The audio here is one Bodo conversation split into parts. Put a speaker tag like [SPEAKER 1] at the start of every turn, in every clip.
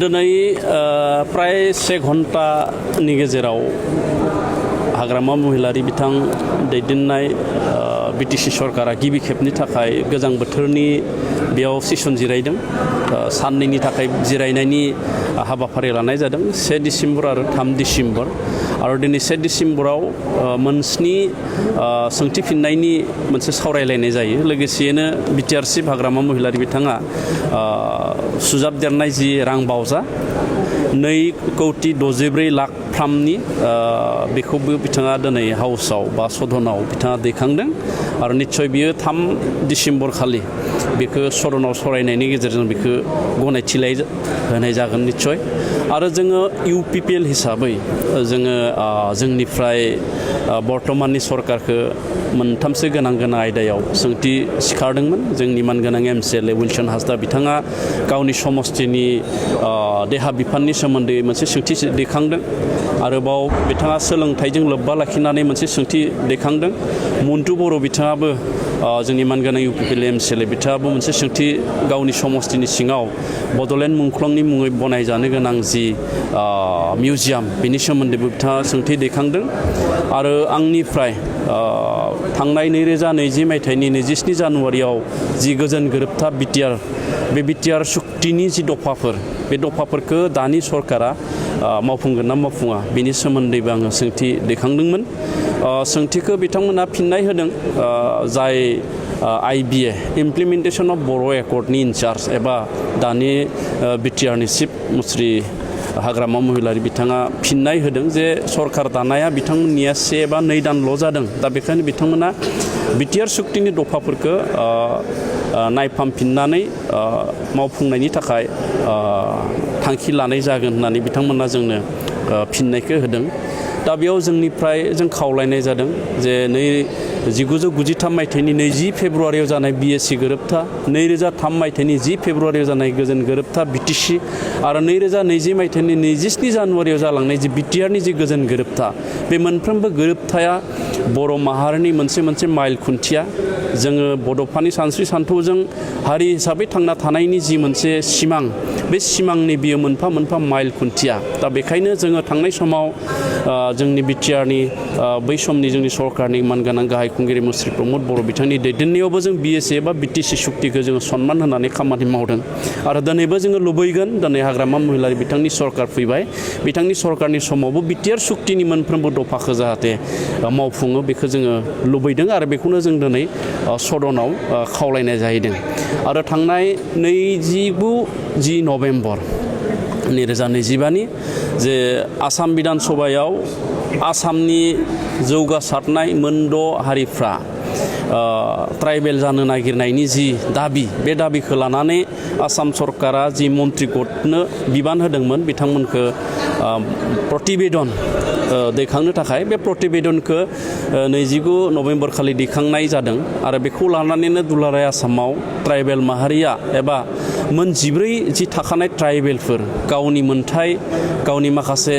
[SPEAKER 1] दिनै प्राय 1 घन्टानि गेजेराव हाग्रामा महिलारि बिथां दैदेननाय BTC सरकारा गिबि खेबनि थाखाय गोजां बोथोरनि बेयाव सेसन जिरायदों। साननैनि थाखाय जिरायनायनि हाबाफारि लानाय जादों 1 डिसेम्बर आरो 3 डिसेम्बर आरो दिनै 1 डिसेम्बराव मोनस्नि सोंथि फिननायनि मोनसे सावरायलायनाय जायो। लोगोसेनो BTR चिफ हाग्रामा महिलारि बिथाङा सुजाबदेरनाय जि रां बावजा 2,64,00,000 बेखौबो बिथाङा दिनै हाउसाव बा सदनाव बिथाङा दैखांदों आरो निश्चय बियो 3 डिसेम्बर खालि बेखौ सदनाव सावरायनायनि गेजेरजों बेखौ गनायथि होनाय जागोन निश्चय। आरो जोङो UPPL हिसाबै जोङो जोंनिफ्राय बर्तमाननि सरकारखौ मोनथामसो गोनां आयदायाव सोंथि सिखारदोंमोन। जोंनि मानगोनां MCLA विल्सन हासदा बिथाङा गावनि समस्तिनि देहा बिफाननि सोमोन्दै मोनसे सोंथि दैखांदों। आरोबाव बिथाङा सोलोंथाइजों लोब्बा लाखिनानै मोनसे सोंथि दैखांदों। मन्टु बर' बिथाङाबो जोंनि मानगोनां UPPL MCLA बिथाङाबो मोनसे सोंथि गावनि समस्तिनि सिङाव बड'लेण्ड मुंख्लंनि मुङै बनायजानो गोनां जि मिउजियाम बेनि सोमोन्दैबो बिथाङा सोंथि दैखांदों। आरो आंनिफ्राय थांनाय 2020 मायथाइनि 27 जानुवारियाव जि गोजोन गोरोबथा बे BTR सुक्तिनि जि दफाफोर बे दफाफोरखौ दानि सरकारा मावफुंगोन ना मावफुङा बेनि सोमोन्दैबो आङो सोंथि दैखांदोंमोन। सोंथिखौ बिथांमोना फिननाय होदों। जाय IBA implementation of Bodo' एकर्डनि in charge एबा दानि BTRनि चिफ मुस्रि हाग्रामा महिलारि बिथाङा फिननाय होदों जे सरकार दानाया बिथांमोननिया 1 एबा 2 दानल' जादों। दा बेखायनो बिथांमोना BTR सुक्तिनि दफाफोरखौ नायफामफिननानै मावफुंनायनि थाखाय थांखि लानाय जागोन होननानै बिथांमोना जोंनो फिननायखौ होदों। दा बेयाव जोंनिफ्राय जों खावलायनाय जादों जे 1993 मायथाइनि 20 फेब्रुवारियाव जानाय BSC गोरोबथा, 2003 मायथाइनि 10 फेब्रुवारियाव जानाय गोजोन गोरोबथा BTC आरो 2020 मायथाइनि 27 जानुवारियाव जालांनाय जि BTRनि जि गोजोन गोरोबथा, बे मोनफ्रोमबो गोरोबथाया बर' माहारिनि मोनसे माइल खुन्थिया। जोङो बड'फानि सानस्रि सानथौजों हारि हिसाबै थांना थानायनि जि मोनसे सिमां, बे सिमांनि बियो मोनफा माइल खुन्थिया। दा बेखायनो जोङो थांनाय समाव जोंनि BTRनि बै समनि जोंनि सरकारनि मानगोनां गाहाय खुंगिरि मुस्रि प्रमद बर' बिथांनि दैदेननायावबो जों BSC एबा BTC सुक्तिखौ जोङो सन्मान होनानै खामानि मावदों। आरो दिनैबो जोङो लुबैगोन दिनै हाग्रामा महिलारि बिथांनि सरकार फैबाय, बिथांनि सरकारनि समावबो BTR सुक्तिनि मोनफ्रोमबो दफाखौ जाहाथे मावफुङो बेखौ जोङो लुबैदों आरो बेखौनो जों दिनै सदनाव खावलायनाय जाहैदों। आरो थांनाय 29 नभेम्बर 2025 जे आसाम बिधान सभायाव आसामनि जौगासारनाय मोनद' हारिफ्रा ट्राइबेल जानो नागिरनायनि जि दाबि, बे दाबिखौ लानानै आसाम सरकारा जि मन्त्रि गटनो बिबान होदोंमोन बिथांमोनखौ प्रतिवेदन दैखांनो थाखाय, बे प्रतिवेदनखौ 29 नभेम्बर खालि दैखांनाय जादों। आरो बेखौ लानानैनो दुलाराय आसामाव ट्राइबेल माहारिया एबा मोन 14 जि थाखानाय ट्राइबेलफोर गावनि मोनथाय, गावनि माखासे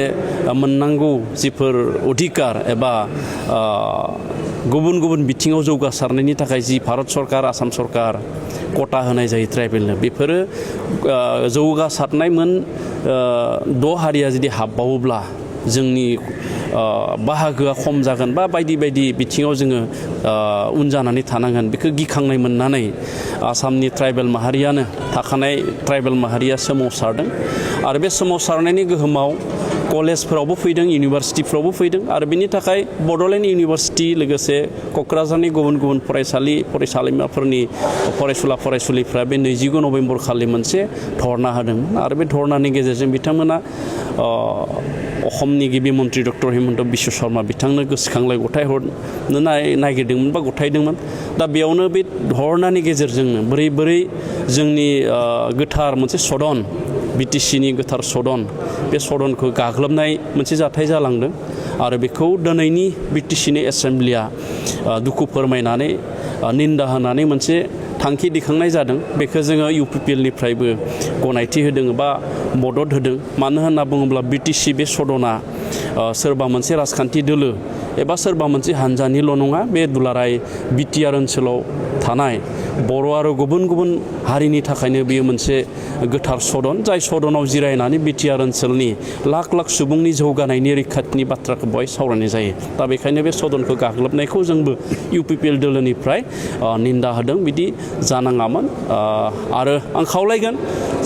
[SPEAKER 1] मोननांगौ जिफोर अधिकार एबा गुबुन बिथिङाव जौगासारनायनि थाखाय जि भारत सरकार, आसाम सरकार कटा होनाय जायो ट्राइबेलनो, बेफोरो जौगासारनाय मोन 6 हारिया जुदि हाबबावोब्ला जोंनि बाहागोआ खम जागोन बा बायदि बिथिङाव जोङो उन जानानै थानांगोन। बेखौ गिखांनाय मोननानै आसामनि ट्राइबेल माहारियानो थाखानाय ट्राइबेल माहारिया सोमावसारदों। आरो बे सोमावसारनायनि गोहोमाव कलेजफोरावबो फैदों, इउनिभारसिटिफ्रावबो फैदों। आरो बेनि थाखाय बड'लेण्ड इउनिभारसिटि लोगोसे क'क्राझारनि गुबुन फरायसालिमाफोरनि फरायसुला फरायसुलिफ्रा बे 29 नभेम्बर खालि मोनसे धरना होदोंमोन। आरो बे धरनानि गेजेरजों बिथांमोना असमनि गिबि मन्त्रि डक्टर हिमन्त बिश्व शर्मा बिथांनो गोसोखांलाय गथायहरनो नागिरदोंमोन बा गथायदोंमोन। दा बेयावनो बे धरनानि गेजेरजोंनो बोरै जोंनि गोथार मोनसे सदन, BTCनि गोथार सदन, बे सदनखौ गाग्लोबनाय मोनसे जाथाय जालांदों। आरो बेखौ दिनैनि BTCनि एसेम्ब्लिया दुखु फोरमायनानै निन्दा होनानै मोनसे थांखि दिखांनाय जादों। बेखौ जोङो UPPLनिफ्रायबो गनायथि होदों बा मदद होदों। मानो होनना बुङोब्ला BTC बे सदना सोरबा मोनसे राजखान्थि दोलो एबा सोरबा मोनसे हानजानिल' नङा, बे दुलाराय BTR ओनसोलाव थानाय बर' आरो गुबुन गुबुन हारिनि थाखायनो बेयो मोनसे गोथार सदन जाय सदनाव जिरायनानै बिटिआर ओनसोलनि लाख लाख सुबुंनि जौगानायनि रैखाथिनि बाथ्राखौ बेवहाय सावरायनाय जायो दा बेखायनो बे सदनखौ गाग्लोबनायखौ जोंबो UPPL दोलोनिफ्राय निन्दा होदों बिदि जानाङामोन आरो आं खावलायगोन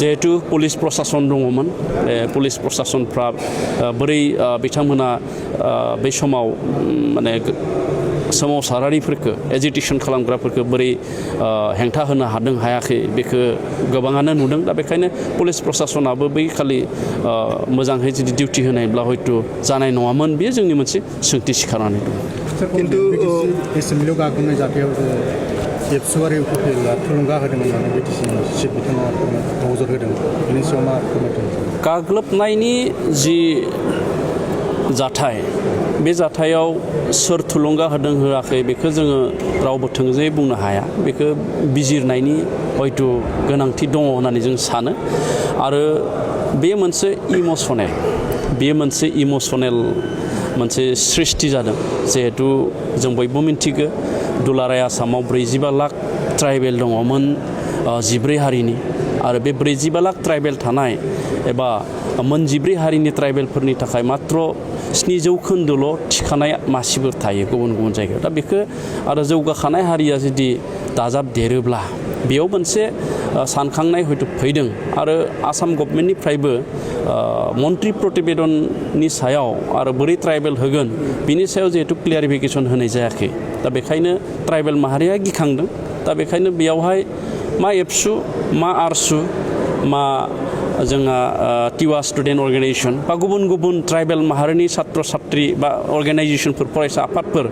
[SPEAKER 1] जिहेतु पुलिस प्रशासन दङमोन पुलिस प्रशासनफ्रा बोरै बिथांमोना बै समाव माने सोमावसारारिफोरखौ एजिटेसन खालामग्राफोरखौ बोरै हेंथा होनो हादों हायाखै बेखौ गोबाङानो नुदों दा बेखायनो पुलिस प्रशासनाबो बै खालि मोजाङै जुदि डिउटि होनायब्ला हयथ' जानाय नङामोन बेयो जोंनि मोनसे सोंथि सिखारनानै दं
[SPEAKER 2] खिन्थु एसेम्ब्लियाव गाग्लोबनाय जाथायाव एबसु आरो UPPLआ थुलुंगा होदोंमोन होननानै BTC चिफ बिथाङा नोजोर होदों बेनि सायाव मा फोरमायदों
[SPEAKER 1] गाग्लोबनायनि जि जाथाय बे जाथायाव सोर थुलुंगा होदों होआखै बेखौ जोङो रावबो थोंजोङै बुंनो हाया बेखौ बिजिरनायनि हयथ' गोनांथि दङ होननानै जों सानो आरो बे मोनसे इमसनेल मोनसे सृष्टि जादों जिहेतु जों बयबो मिन्थिगौ दुलाराय आसामाव 45 लाख ट्राइबेल दङमोन 14 हारिनि आरो बे 45 लाख ट्राइबेल थानाय एबा मोन 14 हारिनि ट्राइबेलफोरनि थाखाय मात्र 7% थिखानाय मासिफोर थायो गुबुन गुबुन जायगायाव दा बेखौ आरो जौगाखानाय हारिया जुदि दाजाबदेरोब्ला बेयाव मोनसे सानखांनाय हयथ' फैदों आरो आसाम गभर्नमेन्टनिफ्रायबो मन्त्रि प्रतिवेदननि सायाव आरो बोरै ट्राइबेल होगोन बिनि सायाव जिहेतु क्लियारिफिकेसन होनाय जायाखै दा बेखायनो ट्राइबेल माहारिया गिखांदों दा बेखायनो बेयावहाय मा एबसु मा आरसु मा जोंहा टिवा स्टुडेन्ट अर्गेनाइजेसन बा गुबुन गुबुन ट्राइबेल माहारिनि छात्र छात्री बा अर्गेनाइजेसनफोर फरायसा आफादफोर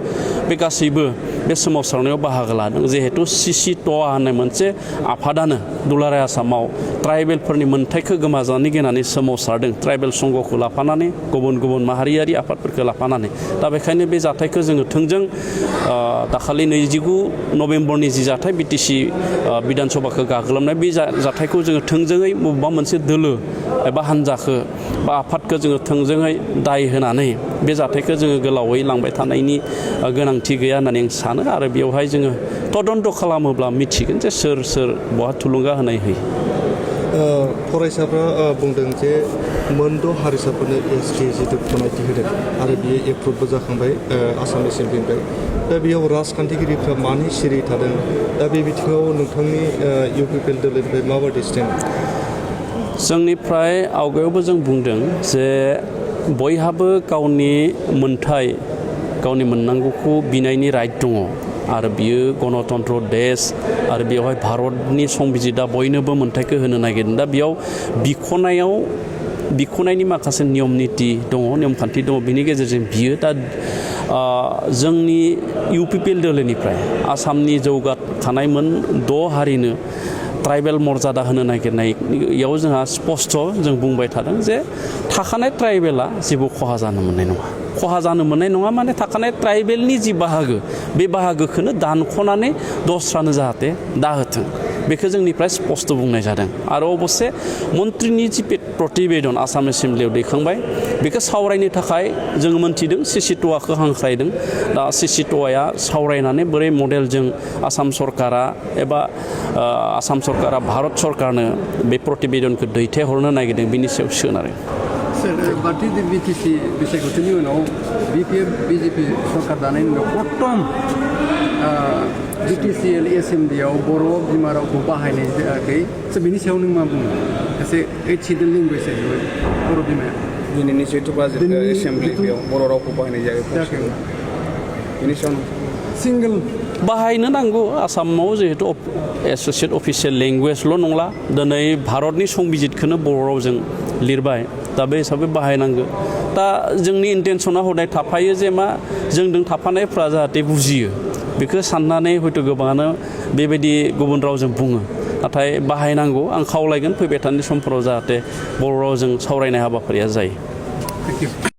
[SPEAKER 1] बे गासैबो बे सोमावसारनायाव बाहागो लादों जिहेतु CC ट'आ होननाय मोनसे आफादानो दुलाराय आसामाव ट्राइबेलफोरनि मोन्थाइखौ गोमाजानो गिनानै सोमावसारदों ट्राइबेल संघखौ लाफानानै गुबुन गुबुन माहारियारि आफादफोरखौ लाफानानै दा बेखायनो बे जाथायखौ जोङो थोंजों दाखालि 29 नभेम्बरनि जि जाथाय BTC बिधान सभाखौ गाग्लोबनाय बे जाथायखौ जोङो थोंजोङै बबेबा मोनसे दोलो एबा हान्जाखौ बा आफादखौ जोङो थोंजोङै दाय होनानै बे जाथायखौ जोङो गोलावै लांबाय थानायनि गोनांथि गैया होननानै आं सानो आरो बेवहाय जोङो तदन्त खालामोब्ला मिथिगोन जे सोर बहा थुलुंगा होनाय होयो
[SPEAKER 2] फरायसाफ्रा बुंदों जे मोनद' हारिसाफोरनो ST जिथु गनायथि होदों आरो बियो एप्रुभबो जाखांबाय आसाम एसेम्ब्लिनिफ्राय दा बेयाव राजखान्थिगिरिफ्रा मानि सिरि थादों दा बे बिथिङाव नोंथांनि UPPL दोलोनिफ्राय माबायदि स्टेन्ड
[SPEAKER 1] जोंनिफ्राय आवगायावबो जों बुंदों जे बयहाबो गावनि मोन्थाय गावनि मोननांगौखौ बिनायनि राइट दङ आरो बियो गणतन्त्र देश आरो बेवहाय भारतनि संबिजिदा बयनोबो मोन्थायखौ होनो नागिरदों दा बेयाव बिख'नायनि माखासे नियम निति दङ नियम खान्थि दङ बिनि गेजेरजों बियो दा जोंनि UPPL दोलोनिफ्राय आसामनि जौगाखानाय मोन 6 हारिनो ट्राइबेल मर्यादा होनो नागिरनायाव जोंहा स्पष्ट जों बुंबाय थादों जे थाखानाय ट्राइबेला जेबो खहा जानो मोननाय नङा माने थाखानाय ट्राइबेलनि जि बाहागो बे बाहागोखौनो दानख'नानै दस्रानो जाहाथे दाहोथों बेखौ जोंनिफ्राय स्पष्ट बुंनाय जादों आरो अबस्से मन्त्रिनि जि प्रतिवेदन आसाम एसेम्ब्लियाव दैखांबाय बेखौ सावरायनो थाखाय जोङो मोन्थिदों CC ट'आखौ हांख्रायदों दा CC ट'आ सावरायनानै बोरै मडेलजों आसाम सरकारा भारत सरकारनो बे प्रतिवेदनखौ दैथायहरनो नागिरदों बिनि सायाव सोनारो
[SPEAKER 3] भारतीय BTC बिसायख'थिनि उनाव BJP सरकार दानायनि उनाव प्रथम BTCL एसेम्ब्लियाव बर' बिमा रावखौ बाहायनाय जायाखै बिनि सायाव नों मा बुङो एसे 8 शिड्यूल लेंगुवेज जाहैबाय बर' बिमाया
[SPEAKER 4] दिनैनि जिहेतु बाजेट एसेम्ब्लियाव बर' रावखौ बाहायनाय जायाखै बिनि सायाव
[SPEAKER 3] सिंगल
[SPEAKER 1] बाहायनो नांगौ आसामाव जिहेतु एस'सियेट अफिसियेल लेंगुवेजल' नंला दिनै भारतनि संबिजितखौनो बर' रावजों लिरबाय दा बे हिसाबै बाहायनांगौ दा जोंनि इन्टेनसना हदाय थाफायो जे मा जोंजों थाफानायफ्रा जाहाथे बुजियो बेखौ साननानै हयथ' गोबाङानो बेबायदि गुबुन रावजों बुङो नाथाय बाहायनांगौ आं खावलायगोन फैबाय थानाय समफोराव जाहाथे बर' रावजों सावरायनाय हाबाफारिया जायो